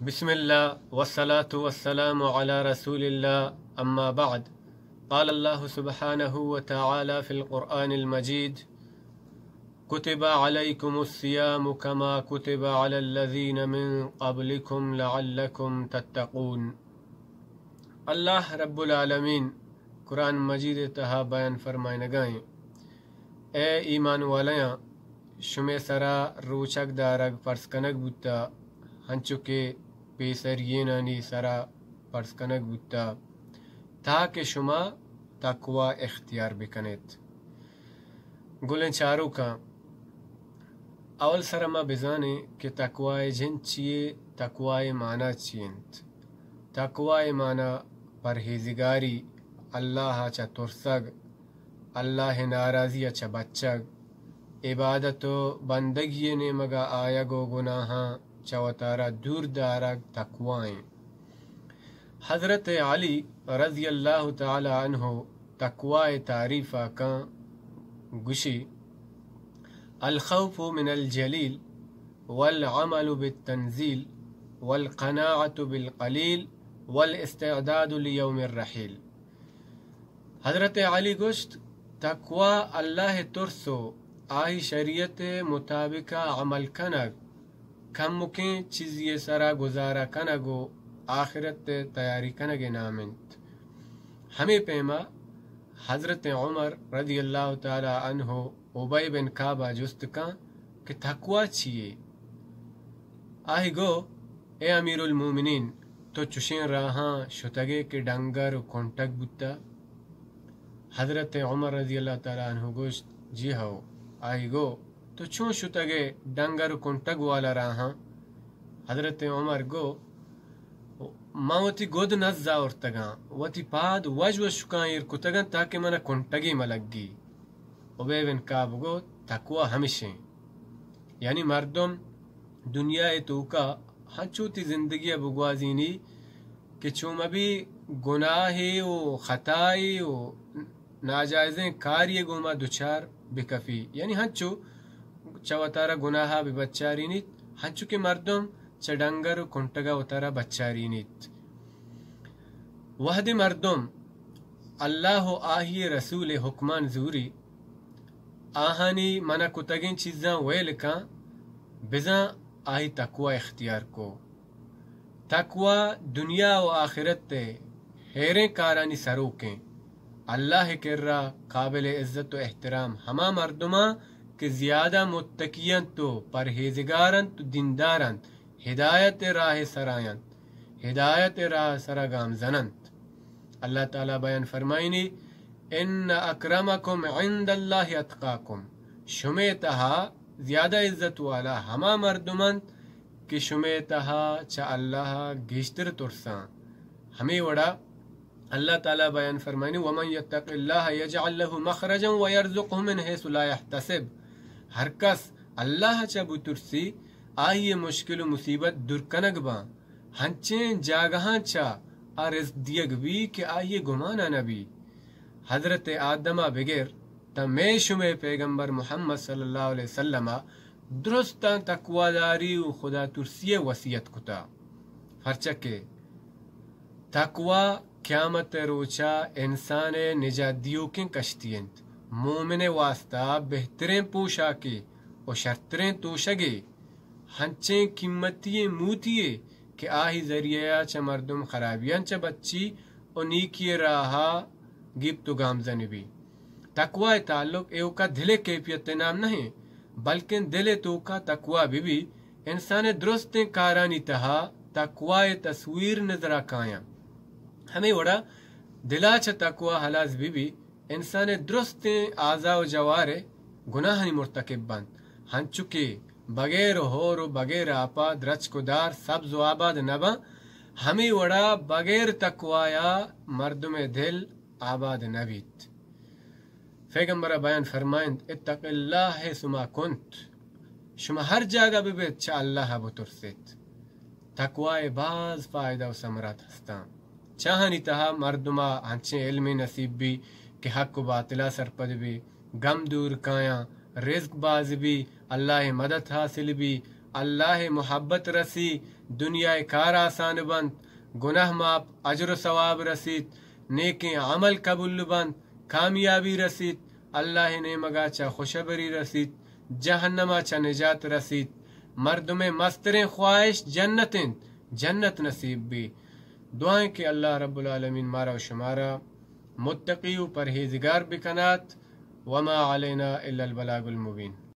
بسم الله والصلاة والسلام على رسول الله، أما بعد. قال الله سبحانه وتعالى في القرآن المجيد: كتب عليكم الصيام كما كتب على الذين من قبلكم لعلكم تتقون. اللہ رب العالمین قرآن مجید ءِ تہا بیان فرمائنگائیں، اے ایمان والیاں، شمے سرا روچگ دارگ فرض کنگ بوتا، ہنچو کہ پیسریینانی سرا فرض کنگ بوتا، تاکہ شما تقوی اختیار بکنیت۔ گلیں چاروکاں، اول سر ما بزانیں کہ تقوی جند چیے، تقوی معنی چی انت؟ تقوی معنی پرہیزگاری، اللہ ءَ چہ ترسگ، اللہ ءِ ناراضی ءَ چہ بچگ، عبادت و بندگی ءِ نیمگ ءَ آیگ و گناہاں چہ وتارا دور دارگ تقوی ایں۔ حضرت علی رضی اللہ تعالی عنہ تقوی ءِ تعریف ءَ کاں، گوشی: الخوف من الجلیل والعمل بالتنزیل والقناعة بالقلیل والاستعداد لیوم الرحیل۔ حضرت علی گوشت: تقوی اللہ ءِ ترس و آئی شریعت ءِ مطابق ءَ عمل کنگ، کمکیں چیزی ءِ سرا گزارہ کنگ و آخرت ءِ تیاری کنگ ءِ نام انت۔ ہمے پیما حضرت عمر رضی اللہ تعالی عنہ ابی بن کعب ءَ جست کاں کہ تقوی چیے؟ آئی گو: اے امیر المومنین، تو چشیں راہاں شتگے کہ ڈنگر و کنٹگ بوتا؟ حضرت عمر رضی اللہ تعالی عنہ گوشت: جی ہو۔ آئی گو: تو چون شتگے ڈنگر و کنٹگ والا راہاں؟ حضرت عمر گو: من وتی گد نز آورتگاں، وتی پاد وژ و شکاں ایر کتگاں تاکہ منا کنٹگی مہ لگی۔ ابی بن کعب گو: تقوی ہمشیں، یعنی مردم دنیا ءِ توکا ہنچو وتی زندگی ءَ بگوازینی کہ چو مبی گناہے و خطائے و ناجائزیں کاری ءَ گوما دچار بکفی، یعنی ہنچو چہ وتارا گناہ ءَ ببچارینیت، ہنچو کہ مردم چہ ڈنگر و کنٹگ ءَ وتارا بچارینیت۔ وہدے مردم اللہ و آئی ءِ رسول ءِ حکمان زوری، آہانی منع کتگیں چیزاں ویل کاں، بزاں آئی تقوی اختیار کو۔ تقوی دنیا و آخرت ءِ ہیریں کارانی سروکیں۔ اللہ ءِ کرا قابل عزت و احترام ہما مردماں کہ زیادہ متقی انت و پرہیزگار انت و دیندار انت، ہدایت ءِ راہ ءِ سرا انت، ہدایت ءِ راہ ءِ سرا گامزن انت۔ اللہ تعالی بیان فرمائنی: ان اکرمکم عند اللہ اتقاکم، شمے تہا زیادہ عزت والا ہما مردم انت کہ شمے تہا چہ اللہ ءَ گیشتر ترساں۔ ہمے وڑا اللہ تعالی بیان فرمائنی: ومن یتق اللہ یجعل لہ مخرجا ویرزقہ من حیث لا یحتسب، ہر کس اللہ ءَ چہ بترسی، آئی ءِ مشکل و مصیبت دور کنگ باں، ہنچیں جاگہاں چہ آ رزق دیگ بی کہ آئی ءِ گمان ءَ نہ بی۔ حضرت آدم ءَ بگر تاں مئے شمئے پیغمبر محمد صلی اللہ علیہ وسلم ءَ درستاں تقوی داری و خدا ترسی ءِ وصیت کتا، پرچا کہ تقوی قیامت ءِ روچا انسان ءِ نجات دیوکیں کشتی انت۔ مومن ءِ واسطہ بہتریں پوشاکے و شرتریں توشگے، ہنچیں قیمتی ئیں موتی یے کہ آہی ذریعہ ءَ چہ مردم خرابیاں چہ بچی و نیکی ءِ راہ ءَ گپت و گامزن بی۔ تقوی ءِ تعلق ایوکا دل ءِ کیفیت ءِ نام نہ انت، بلکن دل ءِ توکا تقوی بہ بی، انسان ءِ درستیں کارانی تہا تقوی ءِ تصویر نظر ءَ کایاں۔ ہمے وڑا دل ءَ چہ تقوی ہلاس بہ بی، انسان ءِ درستیں اعضا و جوارح گناہانی مرتکب بنت، ہنچو کہ بغیر ہور و بغیر آپا درچک و دار سبز و آباد نہ باں، ہمے وڑا بغیر تقوی ءَ مردم ءِ دل آباد نہ بیت۔ پیغمبر ءَ بیان فرمائنت: اتق اللہ حیثما کنت، شما ہر جاگہ بہ بیت، چہ اللہ ءَ بترسیت۔ تقوی ءِ باز فائدہ و ثمرات ہستاں۔ چاہانی تہا مردم ءَ ہنچیں علمے نصیب بی کہ حق و باطل ءَ سرپد بی، گم دور کایاں، رزق باز بی، اللہ ءِ مدد حاصل بی، اللہ ءِ محبت رسی، دنیا ءِ کار آسان بنت، گناہ معاف، اجر و ثواب رسیت، نیکیں عمل قبول بنت، کامیابی رسیت، اللہ ءِ نیمگا چہ خوشبری رسیت، جہنما چہ نجات رسیت۔ مردم ءِ مستریں خواہش جنت انت، جنت نصیب بی۔ دعائیں کہ اللہ رب العالمین مارا و شمارا متقی و پرہیزگار بکنات۔ وما علینا الا البلاغ المبین۔